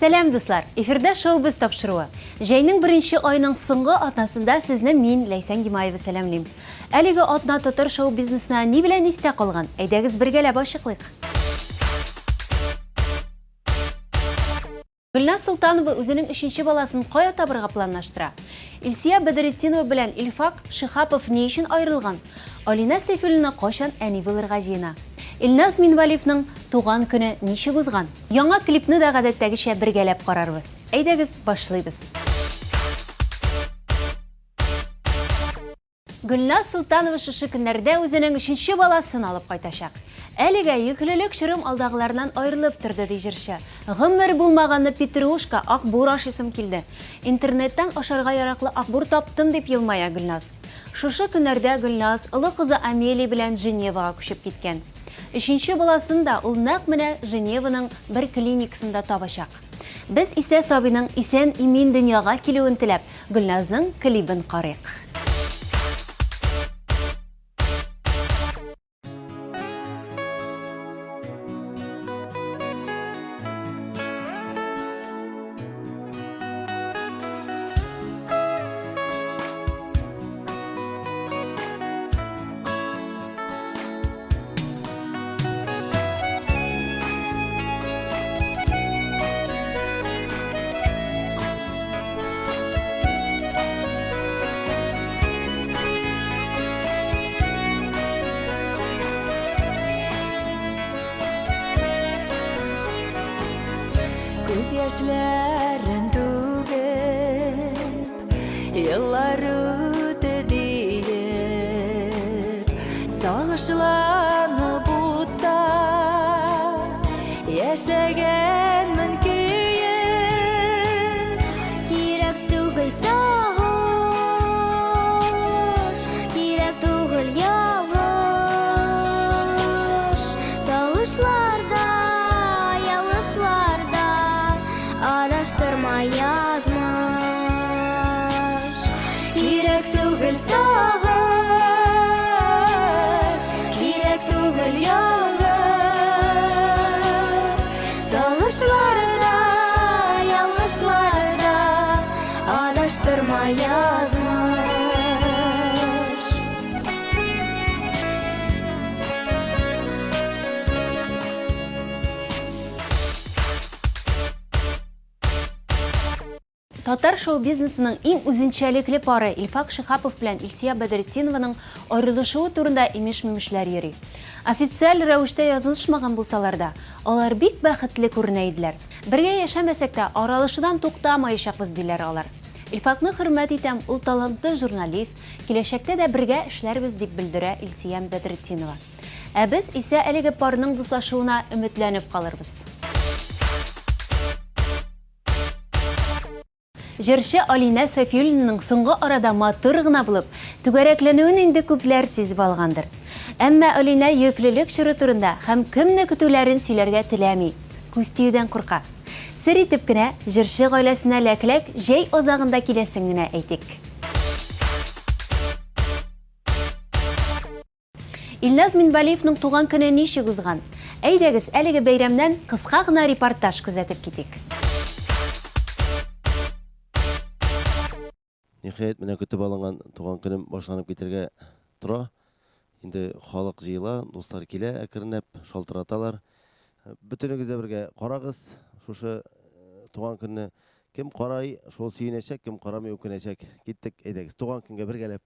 Сәлам, дуслар! Эфирда шоу-без тапшыруы. Җәйнең беренче аеның соңгы атнасында сезне мин, Ләйсән Гимаева сәламлим. Әлеге атна татар шоу-бизнесына ни белән истә калган? Әйдәгез бергәләп ачыклыйк. Гөлназ Солтанова үзенең өченче баласын кая табырга планлаштыра? Илсөя Бәдретдинова белән Илфак Шиһапов ни өчен аерылган? Алинә Сәйфуллина кайчан әни булырга җыена? Илназ Минвалиевның туган көне ничек узган? Яңа клипны да гадәттәгечә бергәләп карарбыз. Әйдәгез, башлыйбыз. Гөлназ Солтанова шушы көннәрдә үзенең өченче баласын алып кайтачак. Әлегә йөклелек чорым алдагыларыннан аерылып торды, ди җырчы. Гомер булмаганны петрушка, акбур ашыйсым килде. Интернеттан ашарга яраклы акбур таптым, дип елмая Гөлназ. Шушы көннәрдә Гөлназ олы кызы Амелия белән Женевага күчеп киткән. Өченче баласын да ул нәкъ менә Женеваның бер клиникасында табачак. Без исә сабыйның исән-имин дөньяга килүен теләп, Гөлназның клибын карыйк. Күз яшьләрен түгеп, еллар үтте диеп, сагышланып утта яшәгәнмен көеп. Кирәк түгел сагыш, кирәк түгел ялгыш. Сагышларда, ялгышларда адаштырма язмыш. Кирәк түгел сагыш, кирәк түгел ялгыш. Сагышларда, ялгышларда адаштырма язмыш. Татар шоу-бизнесының иң үзенчәлекле пары Илфак Шиһапов белән Илсөя Бәдретдинованың аерылышуы турында имеш-мимешләр йөри. Официаль рәвештә язылышмаган булсалар да, алар бик бәхетле күренә иделәр. Бергә яшәмәсәк тә, аралашудан туктамаячакбыз, диләр алар. Илфакны хөрмәт итәм, ул талантлы журналист, киләчәктә дә бергә эшләрбез, дип белдерә Илсөя Бәдретдинова. Ә без исә әлеге парның дуслашуына өметләнеп калырбыз. Җырчы Алинә Сафиуллинаның соңгы арада матур гына булып, түгәрәкләнүен инде күпләр сизеп алгандыр. Әмма Алинә йөклелек чоры турында һәм кемне көтүләрен сөйләргә теләми, күз тиюдән курка. Сер итеп кенә, җырчы гаиләсенә ләкләк җәй азагында киләсен генә әйтик. Илназ Минвәлиевның туган көне ничек узган? Әйдәгез, әлеге бәйрәмнән кыска гына репортаж күзәтеп китик. Ниһаять, менә көтеп алынган туган көнем башланып китәргә тора. Инде халык җыела, дуслар килә әкренләп, шалтыраталар. Бөтенегез дә бергә карагыз шушы туган көнне. Кем карай, шул сөенәчәк, кем карамый, үкенәчәк. Киттек, әйдәгез, туган көнгә бергәләп.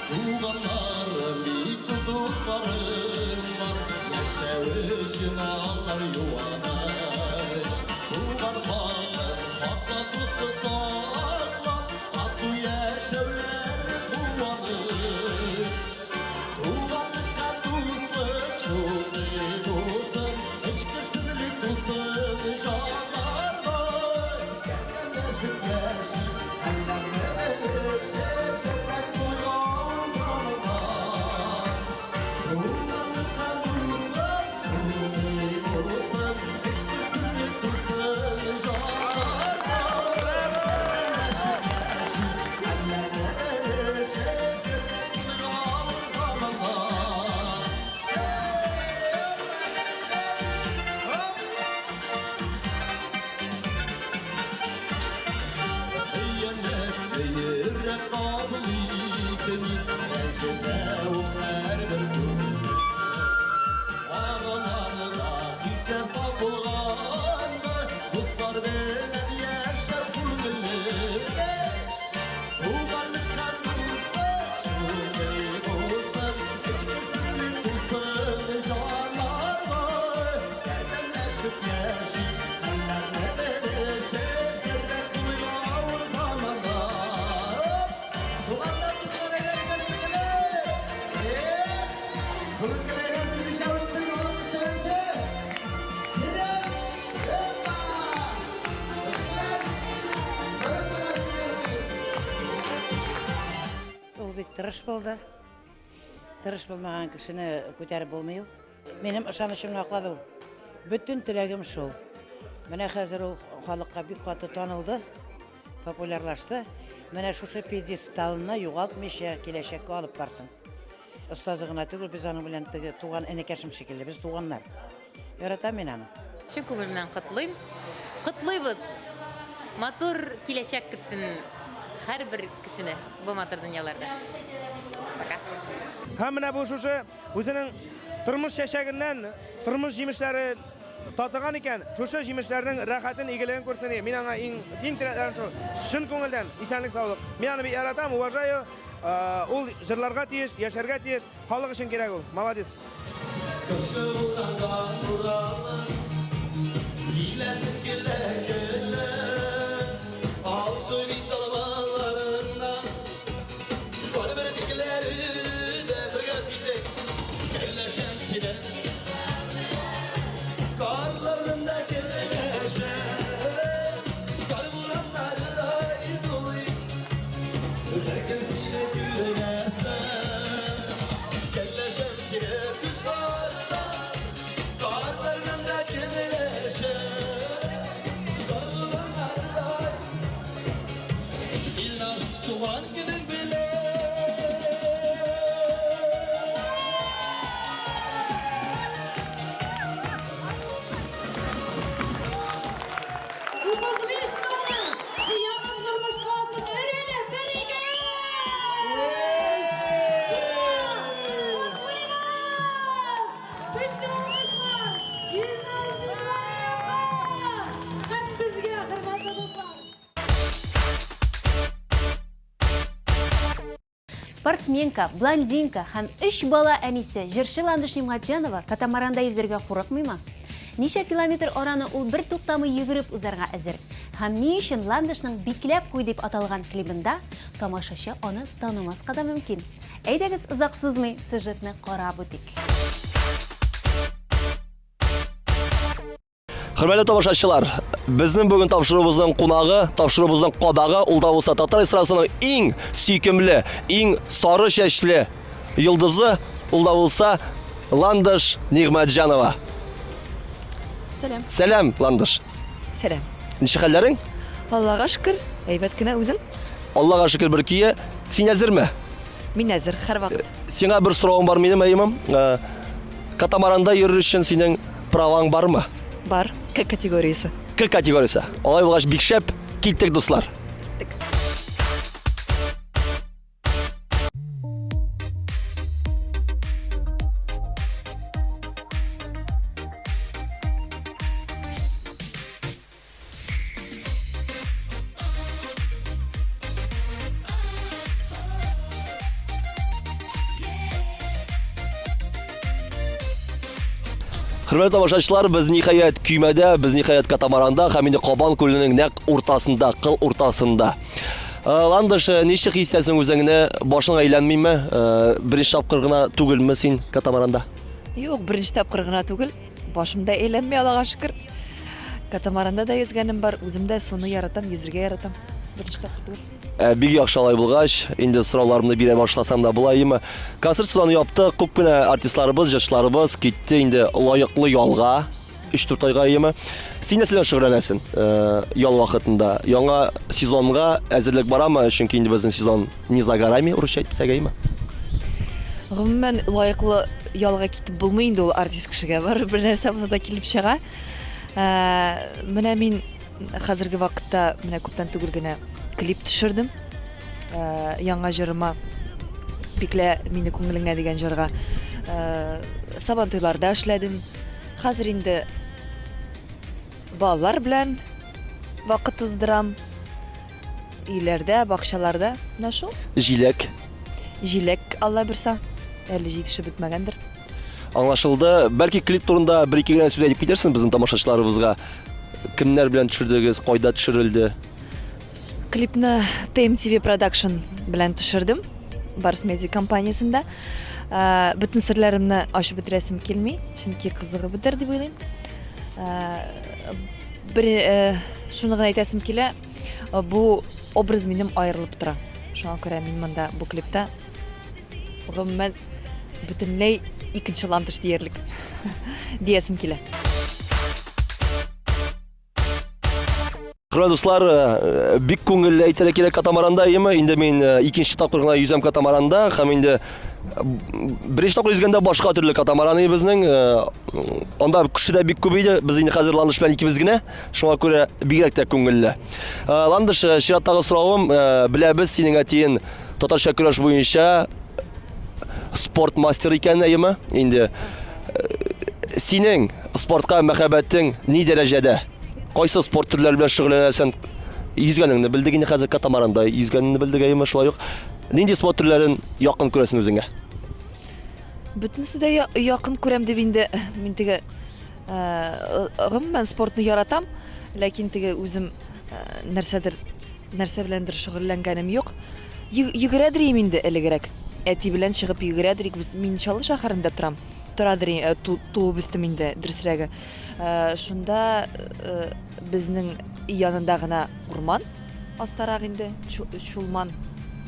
Туганнарым, бик күп дусларым бар, Яшәү өчен алар юаныч. Туган халык, хакта дуслык саклап, Тату яшәүләре куаныч. Туганлыкка дуслык шундый дустым, Эчкерсезлек дустым, җаннардай. Ярдәмләшеп яшик, хәлләрне белешеп, Дәртләр куйган янына. Туганлыкка дуслык шундый дустым. дә кабул итми, Рәнҗетә ул һәрбер күңелне. Араларда хисләр саф булганда, Дуслар белән яшәү күңелле. Туганлык һәм дуслык шундый булсын, Эчкерсезлек тулсын җаннарга. Ярдәмләшеп яшик, хәлләрне белешеп, Кирәк булмый авыр заманда. Туганнар, дуслар, әйдәгез әле бергәләп! Эх, бүгенге бәйрәм безнеңчә үтсен, улыбыз теләнче! Кирәк! Опа! Дуслар, Ул бик тырыш булды. Тырыш булмаган кешене күтәреп булмый ул. Минем ышанычымны аклады ул. Бөтен теләгем шул. Менә хәзер ул халыкка бик каты танылды, популярлашты. Менә шушы пьедесталны югалтмыйча киләчәккә алып барсын. Остазы гына түгел, без аның белән теге туган энекәшем шикелле, без туганнар. Яратам мин аны. Чын күңелемнән котлыйм. Котлыйбыз! Матур киләчәк көтсен һәрбер кешене бу матур дөньяларда. Пока. Һәм менә бу шушы үзенең тормыш чәчәгеннән тормыш җимешләре татыган икән, шушы җимешләрнең рәхәтен, игелеген күрсен иде. Мин аңа иң иң теләкләрем шул. Чын күңелдән исәнлек, саулык. Мин аны бик яратам, уважаю. Ул җырларга тиеш, яшәргә тиеш. Халык өчен кирәк ул. Молодец. Кышы уранга уралы, Киләсең килә көлә, Алсу бит алмаларында, Кар бөртекләре дә бергә китеп, Көнләшәм сине. Карларында көнләшәм, Кар бураннарда дулый, Ләкин сине күрмәсәм, Көнләшәм сине кышларда, Карларында көнләшәм, Кар бураннарда. Илназ, туган көнең белән! 35 тулы хыялың тормышка асын, өреле, бер, ике, өч! Ура! Котлыйбыз! Көчле алкышлар Илназ Нигъмәтовка һәм безгә, хөрмәтле дуслар! Спортсменка, блондинка һәм өч бала әнисе, җырчы Ландыш Нигъмәтҗанова катамаранда йөзәргә курыкмыймы? Ничә километр араны ул бер туктамый йөгереп узарга әзер? Һәм ни өчен Ландышның Бикләп куй дип аталган клибында тамашачы аны танымаска да мөмкин? Әйдәгез озак сузмый сюжетны карап үтик. Хөрмәтле тамашачылар, безнең бүген тапшыруыбызның кунагы, тапшыруыбызның кадагы, ул да булса татар эстрадасының иң сөйкемле, иң сары чәчле йолдызы, ул да булса Ландыш Нигъмәтҗанова. Сәлам. Сәлам, Ландыш. Сәлам. Ничек хәлләрең? Аллага шөкер, әйбәт кенә үзең. Аллага шөкер бер көе. Син әзерме? Мин әзер, һәрвакыт. Сиңа бер соравым бар минем, әйеме? Э, Катамаранда йөрер өчен синең праваң бармы? Бар, К категориясе. К категориясе. Алай булгач бик шәп. Киттек, дуслар. Хөрмәтле тамашачылар, без ниһаять көймәдә, без ниһаять катамаранда һәм инде Кабан күленең нәкъ уртасында, кыл уртасында. Э, Ландыш, э, ничек хис итәсең үзеңне? Башың әйләнмиме? Э, беренче тапкыр гына түгелме син катамаранда? Юк, беренче тапкыр гына түгел. Башым да әйләнми, Аллага шөкер. Катамаранда да йөзгәнем бар, үзем дә суны яратам, йөзергә яратам. Беренче тапкыр түгел. Ә, бик яхшы алай булгач, инде сорауларымны бирә башласам да була име. Концерт сезоны яптык, күп кенә артистларыбыз, җырчыларыбыз китте инде лаеклы ялга, 3-4 айга име. Син нәрсә белән шөгыльләнәсең э, ял вакытында? Яңа сезонга әзерлек барамы? Чөнки инде безнең сезон не за горами, урысча әйтсәк, әйеме? Гомумән, лаеклы ялга китеп булмый инде ул артист кешегә. Барыбер бер нәрсә булса да килеп чыга. Ә, менә мин хәзерге вакытта менә күптән түгел генә клип төшердем. Э, яңа җырыма Биклә мине күңелеңә дигән җырга. Э, Сабантуйларда эшләдем. Хәзер инде балалар белән вакыт уздырам. Өйләрдә, бакчаларда. Менә шул. Җиләк. Җиләк, Алла бирса, әле җитешеп бетмәгәндер. Аңлашылды. Бәлки клип турында бер-ике генә сүз әйтеп китерсең безнең тамашачыларыбызга. Кемнәр белән төшердегез, кайда төшерелде? Клипны TMTV Production белән төшердем. Барс Медиа компаниясендә. Ә, бөтен серләремне ачып бетерәсем килми, чөнки кызыгы бетер дип уйлыйм. Ә, бер ә, шуны гына әйтәсем килә, бу образ минем аерылып тора. Шуңа күрә мин монда бу клипта гомумән бөтенләй икенче ландыш диярлек диясем килә. Хөрмәтле дуслар, э, бик күңелле әйтергә кирәк катамаранда, әйеме? Инде мин э, икенче тапкыр гына йөзәм катамаранда һәм инде э, беренче тапкыр йөзгәндә башка төрле катамаран иде безнең. Анда кеше дә бик күп иде. Без инде хәзер Ландыш белән икебез генә. Шуңа күрә бигрәк тә күңелле. Ландыш, чираттагы соравым, беләбез, синең әтиең татарча көрәш буенча спорт мастеры икән, әйеме? Инде синең спортка мәхәббәтең ни дәрәҗәдә? Кайсы спорт төрләре белән шөгыльләнәсең? Йөзгәнеңне белдек инде хәзер катамаранда йөзгәнеңне белдек, әйеме, шулай ук. Нинди спорт төрләрен якын күрәсең үзеңә? Бөтенесе дә якын күрәм дип инде мин теге э, гомумән спортны яратам, ләкин теге үзем э, нәрсәдер нәрсә беләндер шөгыльләнгәнем юк. Йөгерәдер идем инде элегрәк. Әти белән чыгып йөгерәдер идек. Без мин Чаллы шәһәрендә торам. Торадыр, э, туып үстем инде, дөресрәге. Э, шунда э, безнең өй янында гына урман астарак инде Чулман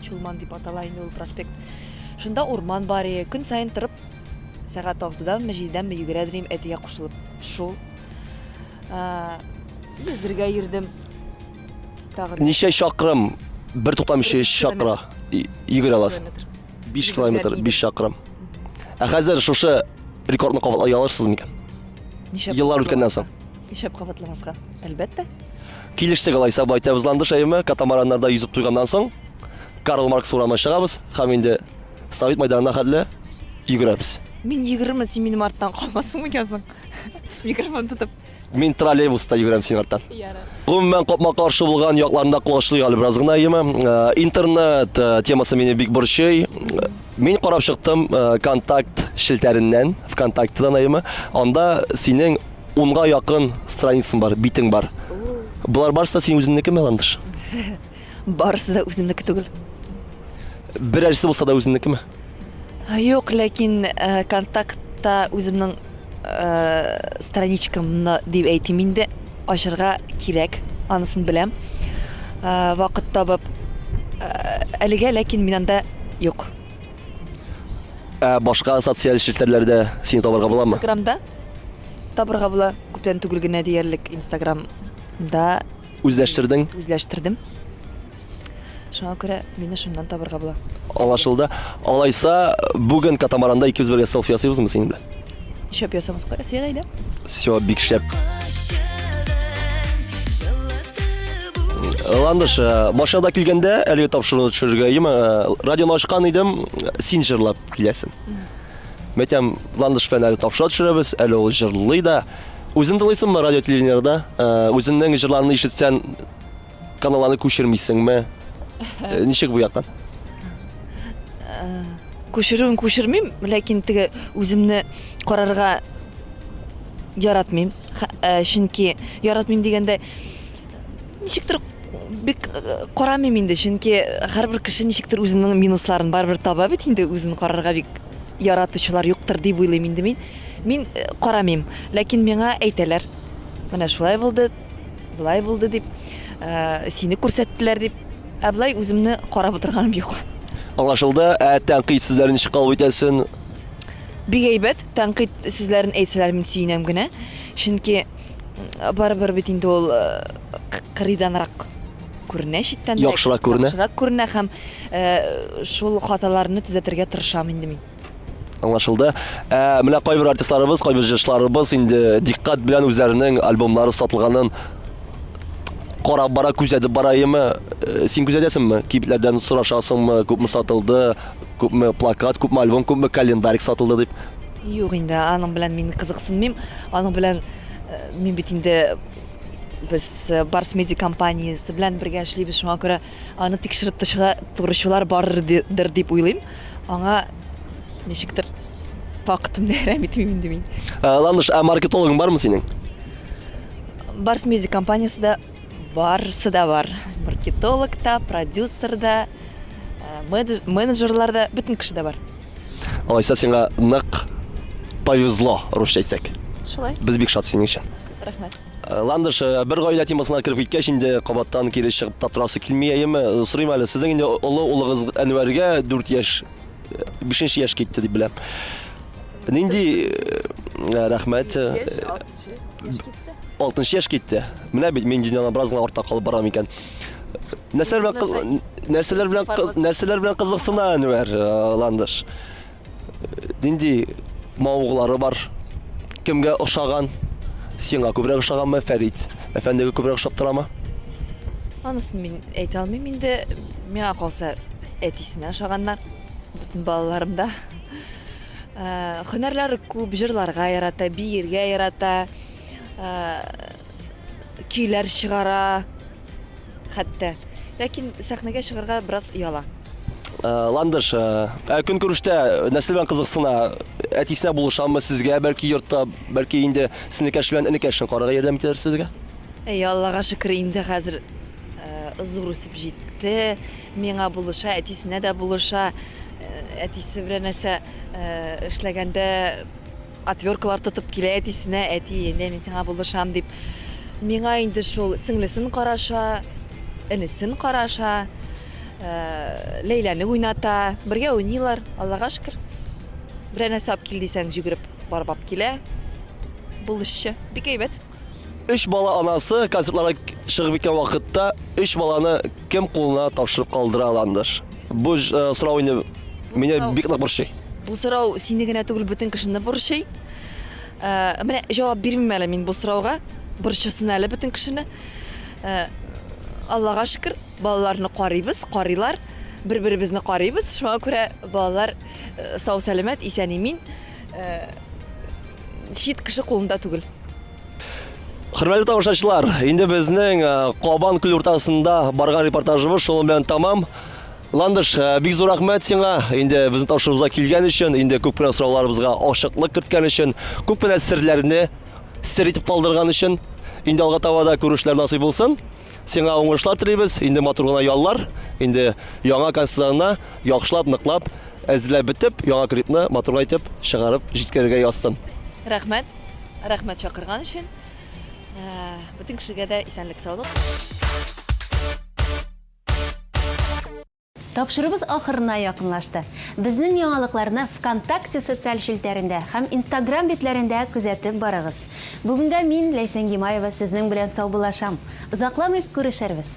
Чулман дип атала инде ул проспект. Шунда урман бар иде. Көн саен торып сәгать алтыданмы, җидедәнме йөгерәдер идем әтигә кушылып. Шул. Э, йөзергә йөрдем. Тагын. Ничә чакрым бер туктамыйча чакыра йөгерә аласың? 5 километр, 5 чакрым. Ә хәзер шушы рекордны кабатлай алырсыз микән? Нишләп Еллар үткәннән соң. Нишләп кабатламаска? Әлбәттә. Килештек алайса, болай итәбез, Ландыш, әйеме? Катамараннарда йөзеп туйганнан соң, Карл Маркс урамына чыгабыз һәм инде Совет майданына хәтле йөгерәбез. Мин йөгерермен, син минем арттан калмассың микән соң? Микрофон тотып. Мин троллейбуста йөгерәм синең арттан. Ярар. Гомумән, капма-каршы булган якларында колачлыйк әле бераз гына, әйеме? Э, интернет э, темасы мине бик борчый. Мин карап чыктым э, контакт челтәреннән, ВКонтактедан, әйеме? Анда синең унга якын страницаң бар, битең бар. Болар барысы да синең үзеңнекеме, Ландыш? Барысы да үземнеке түгел. Берәрсе булса да үзеңнекеме? Юк, ләкин контактта үземнең страничкамны дип әйтим инде, ачырга кирәк, анысын беләм. Вакыт табып. Әлегә ләкин мин анда юк. Ә башка социаль челтәрләрдә сине табарга буламы? Инстаграмда табарга була. Күптән түгел генә диярлек Инстаграмда Үзләштердең? Үзләштердем. Шуңа күрә мине шуннан табырга була. Аңлашылды. Алайса, бүген катамаранда икебез бергә селфи ясыйбызмы синең белән? Шәп ясамаска, ясыйк әйдә. Все, бик шәп. Ландыш, э, машинада килгәндә әлеге тапшыруны төшерергә, әйеме, э, радионы ачкан идем, син җырлап киләсең. Мәйтәм, Ландыш белән әле тапшыра төшерәбез, әле ул җырлый да. Үзең тыңлыйсыңмы радио телевидениедә? Э, үзеңнең җырларыңны ишетсәң, каналларны күчермисеңме? Э, ничек бу яктан? Э, күчерүен күчермим, ләкин теге үземне карарга яратмыйм. Э, чөнки яратмыйм дигәндә ничектер бик карамыйм инде, чөнки һәрбер кеше ничектер үзенең минусларын барыбер таба бит инде, үзен карарга бик яратучылар юктыр дип уйлыйм инде мин. Мин карамыйм, ләкин миңа әйтәләр. Менә шулай булды, Болай булды дип, э, сине күрсәттеләр дип. Ә болай үземне карап утырганым юк. Аңлашылды. Ә тәнкыйть сүзләрен ничек кабул итәсең? Бик әйбәт. Тәнкыйть сүзләрен әйтсәләр, мин сөенәм генә. Чөнки барыбер бит инде ул э, кырыйданрак күренә, читтәнрәк. Яхшырак күренә. Яхшырак күренә һәм э, шул хаталарны төзәтергә тырышам инде мин. Аңлашылды. Ә менә кайбер артистларыбыз, кайбер җырчыларыбыз инде диккать белән үзләренең альбомнары сатылганын карап бара, күзәтеп бара яме. Э, син күзәтәсеңме? Кибетләрдән сорашасыңмы, күпме сатылды, күпме плакат, күпме альбом, күпме календарик сатылды дип? Юк инде, аның белән мин кызыксынмыйм. Аның белән э, мин бит инде без э, Барс Медиа компаниясе белән бергә эшлибез, шуңа күрә аны тикшереп торучылар бардыр дип уйлыйм. Аңа ничектер вакытымны әрәм итмим инде мин. Э, Ландыш, ә маркетологың бармы синең? Барс Медиа компаниясе дә барысы да бар. Маркетолог та, продюсер да, э, менеджерлар да, бөтен кеше дә бар. Алайса сиңа нык повезло, русча әйтсәк. Шулай. Без бик шат синең өчен. Рәхмәт. Э, Ландыш, э, бер гаилә темасына кереп киткәч, инде кабаттан кире чыгып та торасы килми, әйеме? Э, сорыйм әле, сезнең инде олы улыгыз Әнвәргә 4 яшь, 5 яшь китте дип беләм. Нинди рәхмәт. 6 яшь китте. Менә бит мин дөньядан бераз гына артта калып барам икән. Нәрсәләр белән нәрсәләр белән нәрсәләр белән кызыксына Әнвәр Ландыш? Нинди мавыгулары бар? Кемгә ошаган? Сиңа күбрәк ошаганмы, Фәрит әфәндегә күбрәк ошап торамы? Анысын мин әйтә алмыйм инде. Миңа калса, әтисенә ошаганнар. Бөтен балаларым да. Э, һөнәрләре күп, җырларга ярата, биергә ярата, э, көйләр чыгара. Хәтта. Ләкин сәхнәгә чыгарга бераз ояла. Э, Ландыш, э, ә көнкүрештә нәрсә белән кызыксына? Әтисенә булышамы сезгә, бәлки йортта, бәлки инде сеңлекәш белән энекәшен карарга ярдәм итәләр сезгә? Әй, Аллага шөкер, инде хәзер э, зур үсеп җитте. Миңа булыша, әтисенә дә булыша. Әтисе белән нәрсә эшләгәндә Отверткалар тотып килә әтисенә, әти, әйдә мин сиңа булышам дип. Миңа инде шул сеңлесен караша, энесен караша, э, Ләйләне уйната, бергә уйныйлар, Аллага шөкер. Берәр нәрсә алып кил дисәң, җөгереп барып алып килә. Булышчы, бик әйбәт. Өч бала анасы концертларга чыгып киткән вакытта өч баланы кем кулына тапшырып калдыра Ландыш? Бу э, сорау инде мине бик нык борчый. Бу сорау сине генә түгел, бөтен кешене борчый. Э, менә җавап бирмим әле мин бу сорауга. Борчысын әле бөтен кешене. Э, Аллага шөкер, балаларны карыйбыз, карыйлар. Бер-беребезне карыйбыз. Шуңа күрә балалар э, сау-сәламәт, исән-имин. Чит кеше кулында түгел. Хөрмәтле тамашачылар, инде безнең Кабан күл уртасында барган репортажыбыз шуның белән тамам. Ландыш, бик зур рәхмәт сиңа. Инде безнең тапшыруыбызга килгән өчен, инде күп кенә сорауларыбызга ачыклык керткән өчен, күп кенә серләрне сер итеп калдырган өчен. Инде алга таба да күрешүләр насыйп булсын. Сиңа уңышлар телибез. Инде матур гына яллар, инде яңа концертларына яхшылап, ныклап әзерләп бетеп, яңа клипны матур гына итеп чыгарып җиткерергә язсын. Рәхмәт. Рәхмәт чакырган өчен. Э, бөтен кешегә дә исәнлек, саулык. Тапшыруыбыз ахырына якынлашты. Безнең яңалыкларны ВКонтакте социаль челтәрендә һәм Инстаграм битләрендә күзәтеп барыгыз. Бүгенгә мин, Ләйсән Гимаева, сезнең белән саубуллашам. Озакламый күрешербез.